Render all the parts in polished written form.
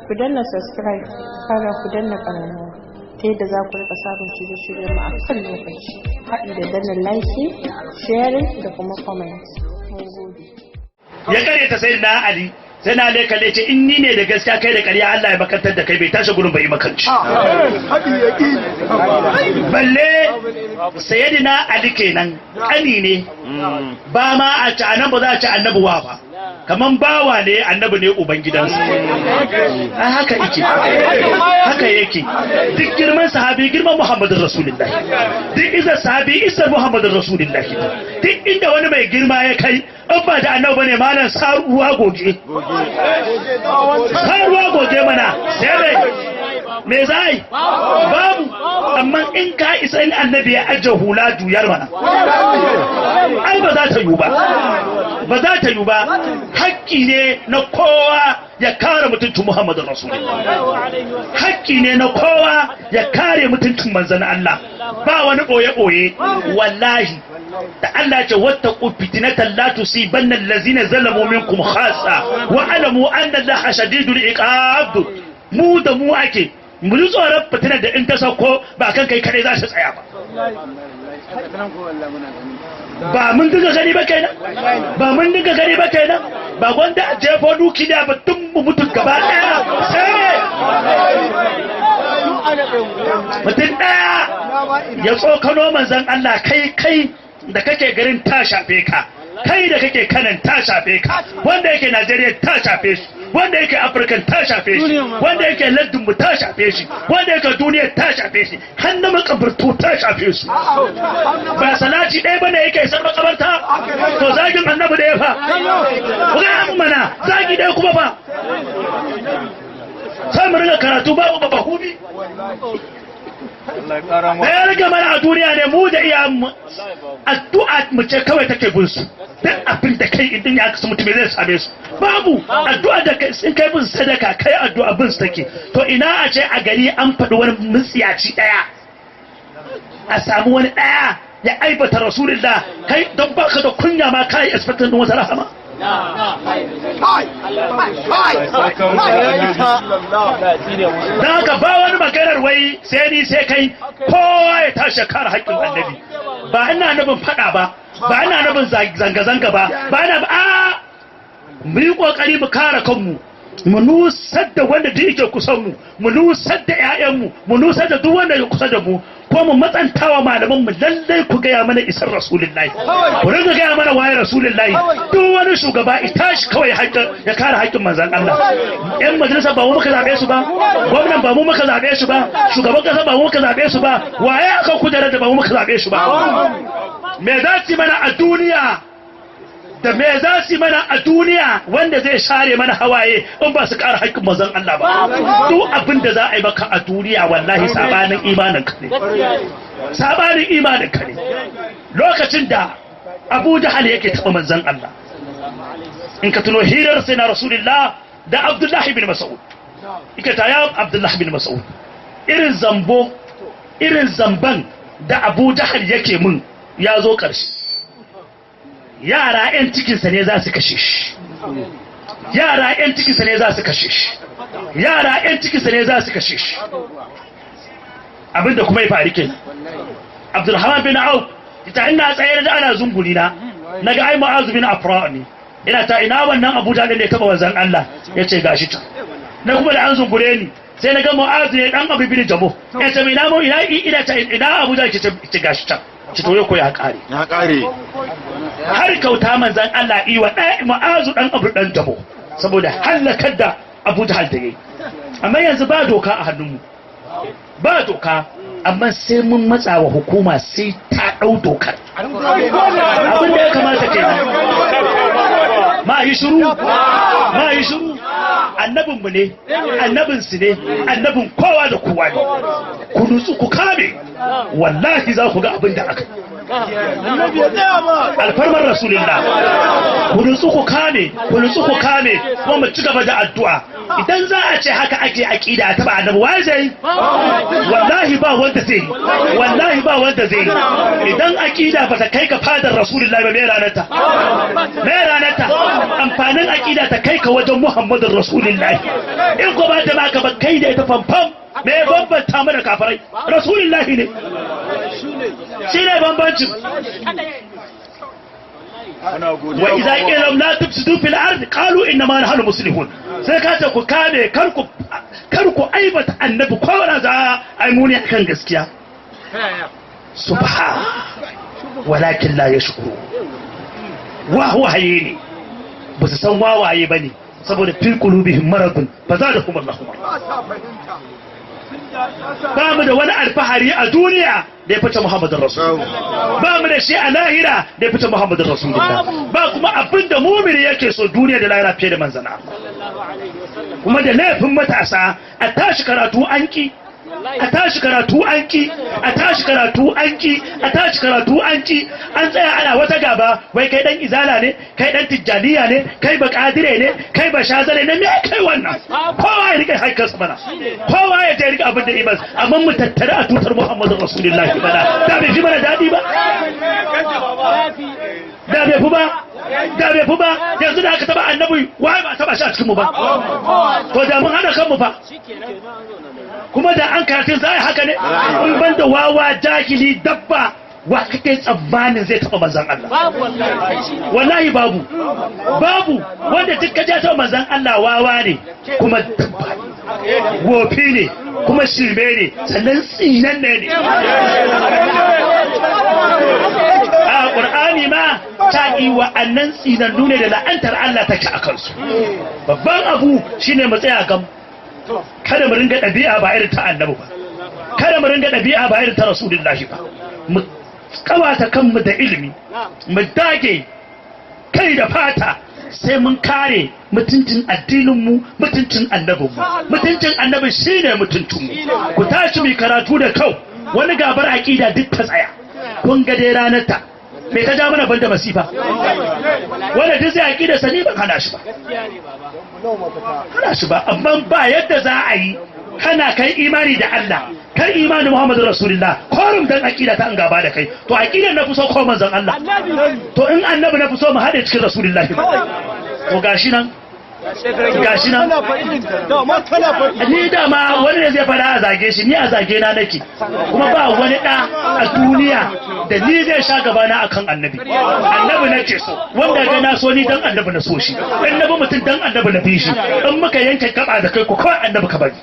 Ku danna subscribe, kana ku danna ƙararrawa ta yadda za ku rika samun shirye-shiryen mu a kan lokaci. Haɗi da danna like, sharing da kuma comment. Mun gode. Ya kare ta sai na Ali, sai na Ali kalle ce, in ni ne da gaskiya, kai da ƙarya, Allah ya makantar da kai. Bai tashi gurin bai makanci. Balle sayyidina Ali kenan, kani ne ba ma a ci anan ba za a ci annabi wa ba, kaman bawa ne, annabi ne uban gidansa. A haka yake, haka yake. Duk girman sahabi, girman Muhammadin Rasulullahi. Duk izar sahabi, izar Muhammadin Rasulullahi. Duk inda wani mai girma ya kai, in ba da annabi bane, malam, sa ruwa goge, sa ruwa goge mana. Sai mai me za yi? Babu. Amma in ka isa, in annabi ya ajiye hula, juyar mana. Ai ba za ta yiwu ba, ba za ta yiwu ba. Hakki ne na kowa ya kare mutuncin Muhammadin Rasulullah. Hakki ne na kowa ya kare mutuncin manzon Allah. Ba wani boye-boye. Wallahi da Allah ce, wattaqu fitnatan la tusibanna allazina zalamu minkum khassa wa alamu anna Allaha shadidul iqab. Mu da mu ake, mu ji tsoron fitinar da in ta sauko ba kan kai kadai za su tsaya ba. Ba mun dinga gani ba kenan, ba mun dinga gani ba kenan. Ba gwanda a jefo nukiliya ba, tun mu mutu gaba daya. Sai ne mutum daya ya tsokano manzon Allah. Kai, kai da kake garin ta shafe ka, kai da kake kanan ta shafe ka, wanda yake Najeriya ta shafe shi, wanda yake Afirka ta shafe shi, wanda yake lardin mu ta shafe shi, wanda yake duniya ta shafe shi, har na makabartu ta shafe su. Ba salati ɗaya bane yake isar makabarta? To zagin annabi ɗaya fa, ku ga mana, zagi ɗaya kuma fa sai mu riga karatu babu babahubi da ya riga mana a duniya ne. Mu da iya addu'a mu ce kawai take bin su. Duk abin da kai idan ya kasu mutum zai same su, babu addu'a da kai in kai bin sadaka, kai addu'a bin su take. To ina a ce a gari an faɗi wani mutsiyaci ɗaya, a samu wani ɗaya ya aibata Rasulullah, kai don baka da kunya ma kai expecting din wata rahama? Don haka ba wani maganar wai sai ni sai kai. Kowa ya tashi kare haƙƙin annabi. Ba ina nufin faɗa ba, ba ina nufin zanga-zanga ba, ba ina ba. A mu yi ƙoƙari mu kare kanmu, mu nusar da wanda duk yake kusan mu, mu nusar da 'ya'yanmu, mu nusar da duk wanda ya kusa da mu, ko mu matsantawa malaman mu, lallai ku gaya mana isar Rasulullahi, ku ringa gaya mana waye Rasulullahi. Duk wani shugaba ya tashi kawai ya kare haƙƙin manzon Allah. Yan majalisa ba mu muka zabe su ba, gwamnan ba mu muka zabe su ba, shugaban kasa ba mu muka zabe su ba. Waye akan kujerar da ba mu muka zabe su ba? Me za su mana a duniya da me za su mana a duniya wanda zai share mana hawaye in ba su ƙara haƙƙin manzon Allah ba? Duk abin da za a yi maka a duniya, wallahi sabanin imanin ka ne, sabanin imanin ka ne. Lokacin da Abu Jahal yake taɓa manzon Allah, in ka tuno hirar sai na Rasulullah da Abdullahi bin Mas'ud, ika ta ya Abdullahi bin Mas'ud, irin zambo, irin zamban da Abu Jahal yake mun ya zo ƙarshe. Yara 'yan cikinsa ne za su kashe shi, yara 'yan cikinsa ne za su kashe shi, yara 'yan cikinsa ne za su kashe shi. Abinda kuma ya faru kenan. Abdulrahman bin Auf ita ina tsaye da ana zunguri na, naga ai Mu'azu bin Afra ne. Ina ta ina wannan Abu Jahl ne taba wanzan Allah? Yace gashi ta na kuma da an zungure ni, sai na ga Mu'azu ne dan Abu bin Jamo. Yace ina mu ina ina ta ina Abu Jahl? Ce gashi ta. Ce to yau ko ya kare. Ya kare. Har kauta manzan Allah iwa ɗaya Mu'azu dan Abu dan Jamo saboda halakar da Abu Jahl da yayi. Amma yanzu ba doka a hannunmu, ba doka, amma sai mun matsa wa hukuma sai ta ɗau dokar. Abin da ya kamata kenan. Ma yi shiru, ma yi shiru. Annabinmu ne, annabinsu ne, annabin kowa da kowa ne. Ku nutsu, ku kame, wallahi za ku ga abin da aka alfarmar Rasulullah. Ku nutsu, ku kame, ku nutsu, ku kame, kuma mu ci gaba da addu'a. Idan za a ce haka ake aqida a taba annabi, waye zai yi? Wallahi ba wanda zai yi, wallahi ba wanda zai yi. Idan aqida ba ta kai ka fadar Rasulullahi ba, me ranarta? Me ranarta? Amfanin aqida ta kai ka wajen Muhammadin Rasulullahi. In ko ba ta baka ba, kai da ita famfam. Me ya bambanta mana kafirai? Rasulullahi ne, shi ne bambancin. Wa idza qila lahum la tufsidu fil ard qalu inna ma nahnu muslihun. Sai ka ce ku kame, kar ku aibata annabi, ko wala za ai muni akan gaskiya. Subhan, walakin la yashkuru. Wawaye ne, ba su san wawaye bane, saboda fi qulubihim maradun fa zadahum Allahu marad. Ba mu da wani alfahari a duniya da ya fice Muhammadin Rasulullah, ba mu da shi a lahira da ya fice Muhammadin Rasulullah. Ba kuma abin da mumini yake so duniya da lahira fiye da manzana. Kuma da laifin matasa, a tashi karatu an ki, a tashi karatu an ki, a tashi karatu an ki, a tashi karatu an ki. An tsaya ana wata gaba, wai kai dan Izala ne, kai dan Tijjaniya ne, kai ba Kadire ne, kai ba Shazale ne. Me kai wannan? Kowa ya rike haƙƙinsa mana, kowa ya je rike abin da ibas, amma mu tattare a tutar Muhammadu Rasulullahi bana. Da bai fi mana daɗi ba? Da bai fi ba? Da bai fi ba? Yanzu da aka taba annabi, wai ba taba shi a cikin mu ba? To da mun hada kanmu fa, kuma da an karatun za a yi haka ne. In ban da wawa, jahili, dabba, wa kake tsammanin zai taba manzan Allah? Wallahi babu, babu wanda duk ka ja taba manzan Allah. Wawa ne, kuma dabba ne, wofi ne, kuma shirme ne, sannan tsinan ne. A Ƙur'ani ma ta yi wa'annan tsinannu ne da la'antar Allah take a kansu. Babban abu shine mu tsaya gam, kada mu ringa ɗabi'a ba irin ta annabi ba, kada mu ringa ɗabi'a ba irin ta Rasulullahi ba. Mu kawata kanmu da ilimi, mu dage kai da fata sai mun kare mutuncin addininmu, mutuncin annabinmu. Mutuncin annabi shine mutuncinmu. Ku tashi mu karatu da kau, wani gabar aƙida duk ta tsaya. Kun ga dai ranar ta me ta ja mana banda masifa? Wanda duk zai aƙida sani, ban hana shi ba, hana shi ba, amma ba yadda za a yi kana kai imani da Allah, kai imani Muhammadu Rasulullah, korum dan aqida ta an gaba da kai. To aqidar na fi so ko manzon Allah? To in annabi na fi so, mu haɗe cikin Rasulullahi. To gashi nan, gashi nan. Ni dama wani ne zai fada a zage shi, ni a zage na nake. Kuma ba wani ɗa a duniya da ni zai sha gabana akan annabi. Annabi nake so. Wanda ga na so ni, dan annabi na so shi. In na bi mutum, dan annabi na bi shi. In muka yanke gaba da kai ko, kawai annabi ka bari,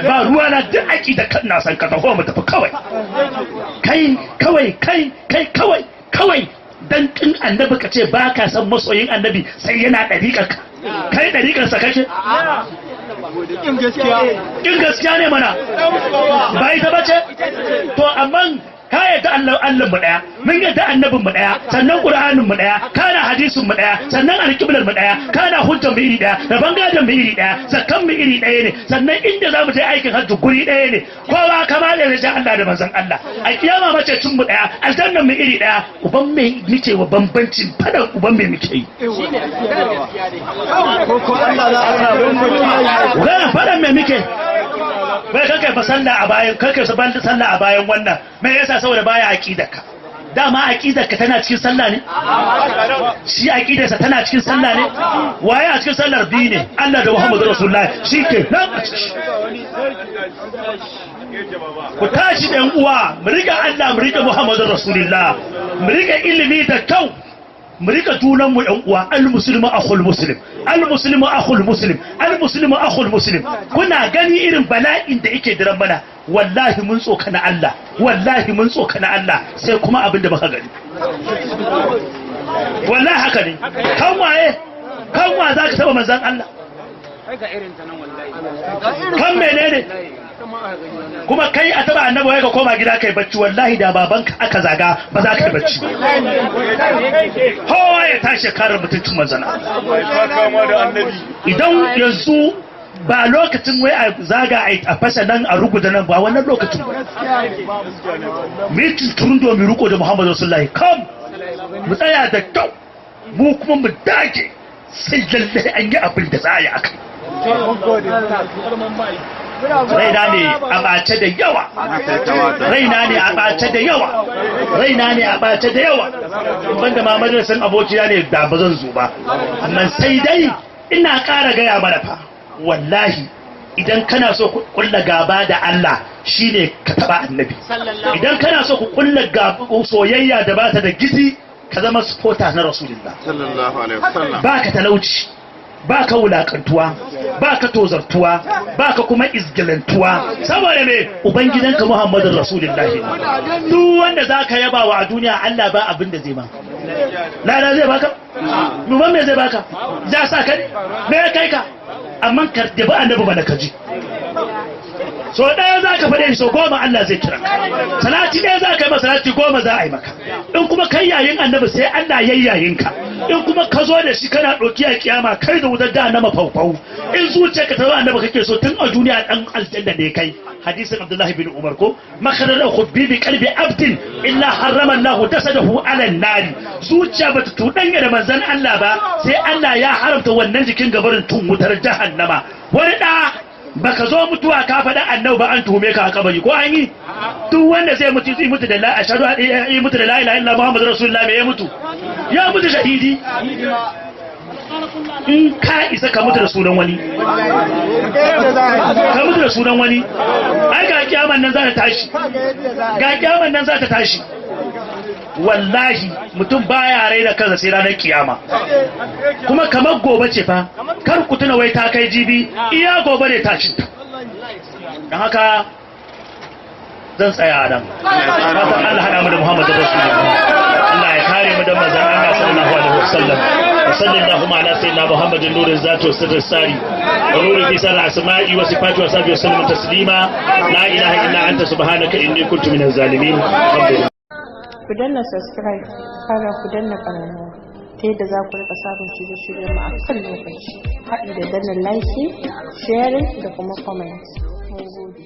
ba ruwa na. Duk aƙida kan na san ka, taho mu tafi kawai. Kai kawai, kai kai kawai, kawai dan kin annabi ka ce ba ka san masoyin annabi sai yana ɗariƙar ka. Kai ɗariƙar sa kake? Kin gaskiya ne mana, ba ita bace. To amma ka yadda Allah, Allah mu daya, mun yadda annabin mu daya, sannan Qur'anin mu daya, kana hadisin mu daya, sannan alqiblar mu daya, kana hujjar mu iri daya, rabon gadon mu iri daya, zakkan mu iri daya ne, sannan inda zamu je aikin hajji guri daya ne. Kowa kama da rajin Allah da manzon Allah. A kiyama mace cin mu daya, aljannan mu iri daya. Uban me muke wa bambancin fadan? Uban me muke yi? Ko Allah za a sa bambanci? Kana fadan me muke? Bai kakai fa sallah a bayan kakai sallah a bayan wannan, me yasa? Saboda baya aqidarka. Dama aqidarka tana cikin sallah ne? Shi aqidarsa tana cikin sallah ne? Waye a cikin sallar? Biyu ne, Allah da Muhammadu Rasulullahi, shi ke nan a ciki. Ku tashi ɗan uwa, mu riga Allah, mu riga Muhammadu Rasulullah, mu riga ilimi da kyau, mu rika junan mu yan uwa. Al muslimu akhul muslim, al muslimu akhul muslim, al muslimu akhul muslim. Kuna gani irin bala'in da yake diran mana. Wallahi mun tsokana Allah, wallahi mun tsokana Allah, sai kuma abin da muka gani. Wallahi haka ne. Kan waye, kan wa zaka taba manzon Allah? Kan menene kuma kai a taba annabi, wai ka koma gida kai bacci? Wallahi da babanka aka zaga, ba za ka yi bacci. Kowa ya tashi kare mutuncin manzon Allah. Idan yanzu ba lokacin wai a zaga a fasa nan, a ruguda nan ba, wannan lokacin ba. Mu yi tunturun domin riko da Muhammadu Rasulullahi. Kam mu tsaya da kyau, mu kuma mu dage sai lallai an yi abin da za a yi akai. Raina ne a ɓace da yawa, raina ne a ɓace da yawa, raina ne a ɓace da yawa. Banda ma majalisin abokina ne da ba zan zo ba, amma sai dai ina ƙara gaya mana fa, wallahi idan kana so ku kulla gaba da Allah shine ka taba annabi. Idan kana so ku kulla gaba soyayya da bata da gizi, ka zama supporter na Rasulullah. Sallallahu alaihi wasallam. Baka talauci, baka wulakantuwa, baka tozartuwa, baka kuma izgilantuwa. Saboda me? Ubangidanka Muhammadun Rasulullahi. Duk wanda zaka yaba wa a duniya, Allah ba abin da zai ma. Lada zai baka? Nuban me zai baka? Za sa ka ne? Me ya kai ka? Amma ka dabi annabi bana ka ji. So ɗaya za ka faɗe, so 10 Allah zai kira ka. Salati ɗaya za ka yi masa, salati 10 za a yi maka. In kuma kai yayin annabi, sai Allah yayi yayin ka. In kuma ka zo da shi kana ɗauki a kiyama, kai da wutar jahannama faufau. In zuciyarka ta zo annabi kake so tun a duniya, dan aljanna ne kai. Hadisin Abdullahi bin Umar ko makarar khubbi bi qalbi abdin illa harrama Allah jasadahu ala nari. Zuciya bata tudanya da manzon Allah ba, sai Allah ya haramta wannan jikin gabarin tun wutar jahannama. Wani da baka zo mutuwa ka faɗa annabi ba, an tuhume ka a kabari ko an yi? Duk wanda zai mutu, zai mutu da la ashhadu an yi mutu da la ilaha illa Muhammadu rasulullah. Me ya mutu? Ya mutu shahidi. In ka isa ka mutu da sunan wani, ka mutu da sunan wani. Ai ga kiyaman nan za ta tashi, ga kiyaman nan za ta tashi. Wallahi mutum baya raina kansa sai ranar kiyama. Kuma kamar gobe ce fa, kar ku tuna wai ta kai jibi, iya gobe ne tashin ta. Don haka zan tsaya a nan. Fatan Allah haɗa mu da Muhammadu Rasulullah. Allah ya kare mu da manzon Allah sallallahu alaihi wasallam. Wa sallallahu ala sayyidina Muhammadin nurin zati wa sirrin sari wa nuri fi sirri asma'i wa sifati wa sahbihi wa sallam taslima. La ilaha illa anta, subhanaka inni kuntu minaz zalimin. Alhamdulillah. Ku danna subscribe, kana ku danna ƙararrawa ta yadda za ku rika samun shirye-shiryen mu a kan lokaci. Haɗi da danna like, sharing da kuma comment. Mun gode.